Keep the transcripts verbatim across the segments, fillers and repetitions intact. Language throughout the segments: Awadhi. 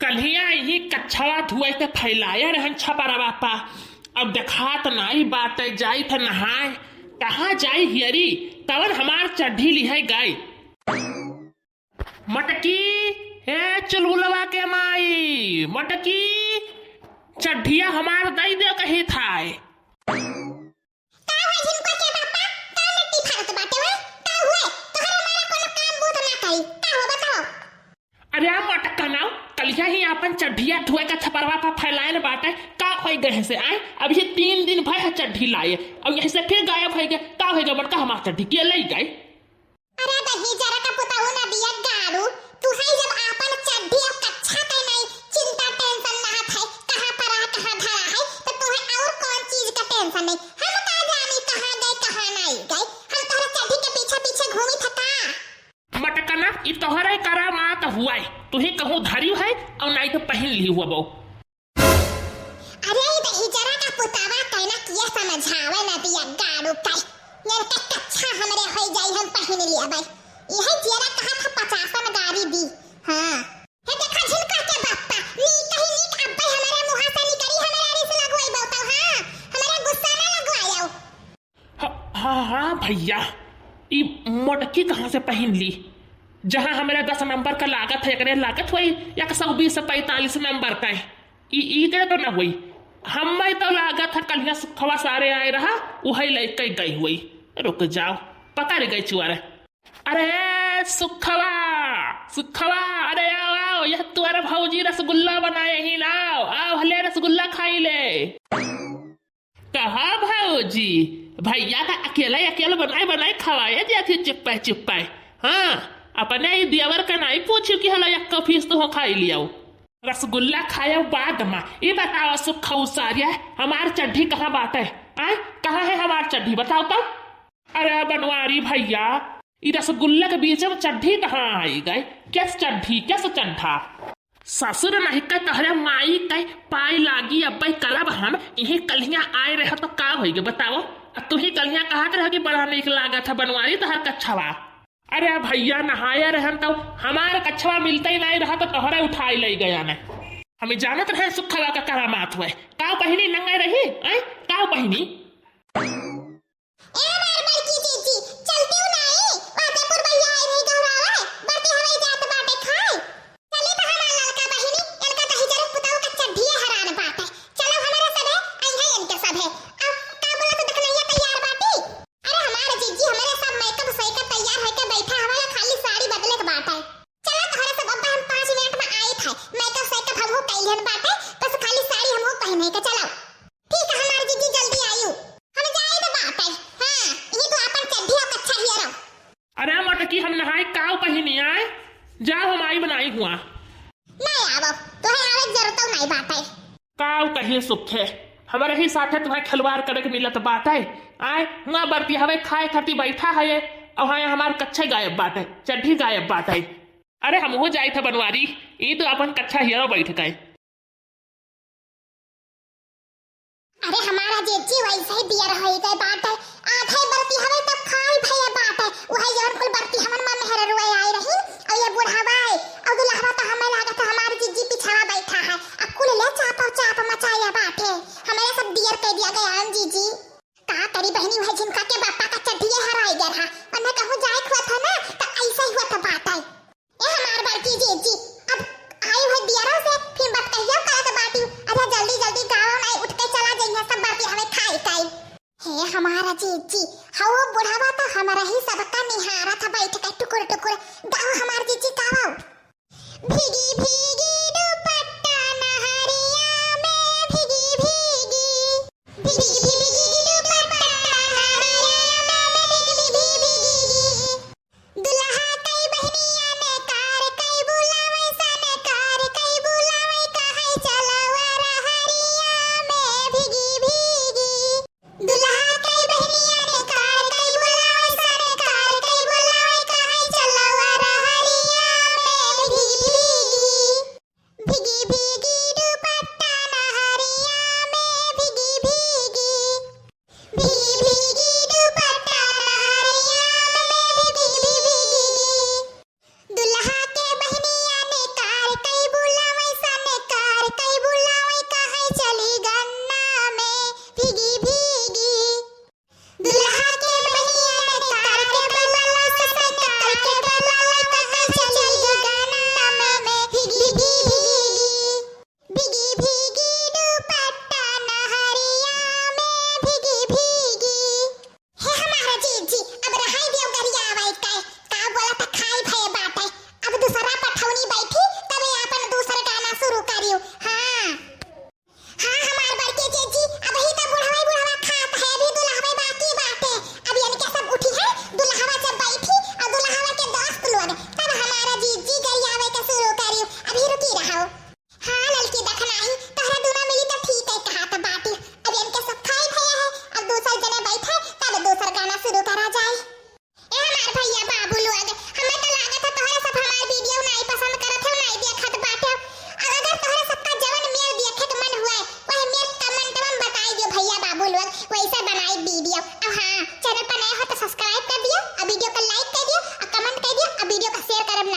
कल्हिया इही कच्छवा धुआई के फैलाया रहन छपरवा पा। अब देखात नाई बाटे, जाई थे नहाए। कहाँ जाई हियरी, तवन हमार चड्ढी लिहे गई। मटकी, ए चुलबुलवा के माई, मटकी, चड्ढिया हमार दई दे कही थाए। का हुआ झिनका के बापा? का लट्टी फाड़त बाटे हुए? का हुए? तोहरे मारा कोनो काम बूत ना करी। का हुआ बताओ? अरे आ मटकना, कलिया ही आपन चड्ढिया धोए का छपरवा पर फैलायल बाटे। का होई गए से आए? अब ये तीन दिन भय है चड्ढी लाए, अब यही से फिर गायब होई गए। का होई गए मटका हमार चड्ढी के लई गए? अरे दही जरा का पुताऊ ना दिया गाड़ू, तू है जब आपन चड्ढी और कच्छा के नहीं चिंता टेंशन ना है, कहाँ परा कहाँ धरा है, तो तुम्हें और कौन चीज का टेंशन नहीं? हम का जानी कहाँ गए कहाँ नहीं गए, हम तोहरा चड्ढी के पीछे पीछे घूमी थका। मटकना, ई तोहरे करामात हुआ है, तू ही कहूँ धरी है और नहीं तो पहन ली हुआ बो। अरे ई दहिजरा का पुतावा कहना किया समझावे ना दिया गाड़ू कर। यार का कच्छा हमरे होई जाई हम पहिन लिया भाई। यह जियरा कहा था पचासन गाड़ी दी। हाँ। हे देखा झिनका के बप्पा, नी कहीं नीक अब्बे हमारे मुहा से निकरी हमारे आड़ी से लगवाई बहुता हाँ। हमारे गुस्सा ना लगवायो। ह-, हाँ, हाँ भइया, ई मोटकी कहाँ से पहिन ली? जहाँ हमरा दस नंबर का लागत है, एकरे लागत होई एक सौ बीस से पैंतालीस नंबर का। ई, ई के तो ना होई। हमें तो लागत है कलिया सुखवा सारे आए रहा, उहई लइके गई होई। रुक जाओ, पकड़ गई चुआरे। अरे सुखवा, सुखवा, अरे आओ, आओ, यह तुअर भौजी रसगुल्ला बनाए ही ना, आओ, आओ, हले रसगुल्ला खाई ले। कहा भौजी, भइया का अकेले अकेले बनाए बनाए खवाए जाती चुप्पे चुप्पे। हाँ, अपने ही देवर का नहीं पूछू कि हला यक्का फीस तो हो खाई लियाओ। रसगुल्ला खाए बाद मा, ई बताओ सुखऊ सारिया, हमार चड्ढी कहाँ बाटे? आय, कहाँ है हमार चड्ढी? बताओ तो। अरे बनवारी भइया, ई रसगुल्ला के बीच में चड्ढी कहाँ आई गए? कैस चड्ढी, कैस चड्ढा? ससुर नहीं के तोहरे माई के पाई लागी, अब्बे करब हम। इही कलिया आए रहे तो का होई गे बताओ? आ तू ही कलिया कहत रह कि बड़ा नीक लागत है बनवारी तोहर कच्छवा। अरे भइया नहाए रहन तो हमार कच्छवा मिलते ही नहीं रहा तो तोहरे उठाई ले गया ने। हमें जानत रहे सुखवा का करामात हुए। का पहिनी नंगे रही, आय? का पहिनी? ए हमार बड़की जीजी, चलती हूँ नाई, फतेपुर भइया आई रही गौरावे, बरती हवाई जात बाटे खाए। चली तो हमार ललका बहिनी, इनका दही जरूर पुताऊ का चड्ढिए हरान बाटे। चलो हमारे सभे, आई है इनके सभे। अब का बोला तो देखनैया तैयार बाटी? अरे हमार जीजी, हमारे सब मेकअप सेकअप तैयार होके बैठा हमारा खाली साड़ी बदले के बाटे। चलो तोहरे सब अब्बा हम पाँच मिनट में आई थे, मेकअप सेकअप हमहू कैलियन बाटे, बस खाली साड़ी हमहू पहने के चलो। ठीक है हमार जीजी, जल्दी आयु। हम जाए तो बाटे। हाँ, ये तो अपन चड्ढी और कच्छा हियरो। अरे मटकी, हम नहाए काव पहिनी आए? जाओ हम आई बनाई हुआ। नहीं आवो, तोहे आवे के जरूरत नहीं बाटे। काव कहिए सुखे, हमारे ही साथे तुम्हें खिलवाड़ करे के मिलत बाटे। आए, हुआ बरती हवे खाए खाती बैठा है ये, और हाँ हमार कच्छे गायब बाटे, चड्ढी गायब बाटे। अरे हमहू जाए था बनवारी, ई तो अपन कच्छा हियरो बैठ गए। अरे हमारा जेजी वैसे ही बियर होई गए बाटे। आधे बरती हवे तब खाई भये बाटे। उहे जवन कुल बरती हमन मा मेहररुआ आई रही, और ये बुढ़ावा है, और दुल्हवा तो हमें लागत है हमारे जीजी पिछावा बैठा है। अब कुल ले चापा चाप मचाया बाटे। हमारे सब बियर कह दिया गया हम जीजी। का करी बहनी, उहे झिनका के बापा का चड्ढिए हराई गया रहा। उन्हें कहूँ जाए हुआ था ना, तो ऐसा ही हुआ था बाटे। ए हमार बड़की जीजी, अब आई हुई दियरो से फिर बतकहियो करत बाटी। अरे जल्दी जल्दी गाँव में उठ के चला जइहे सब बरती हमें खाई खाई। हे हमारा जीजी, हऊ बुढ़ावा तो हमरा ही सबका निहारा था बैठ के टुकुर टुकुर। गाओ हमार जीजी गाओ। भीगी भीगी दुपट्टा नहरिया में भीगी भीगी। भीगी भीगी दुपट्टा नहरिया में भीगी भीगी। दुल्हा कई बहनिया ने कार कई बुलावे सन कार कई बुलावे कहे चलवा रहरिया में भीगी भीगी। दुल्हा कई बहनिया ने कार कई बुलावे सन कार कई बुलावे कहे चलवा रहरिया में भीगी भीगी।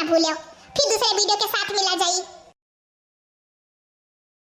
भूल्यो, फिर दूसरे वीडियो के साथ मिला जाई।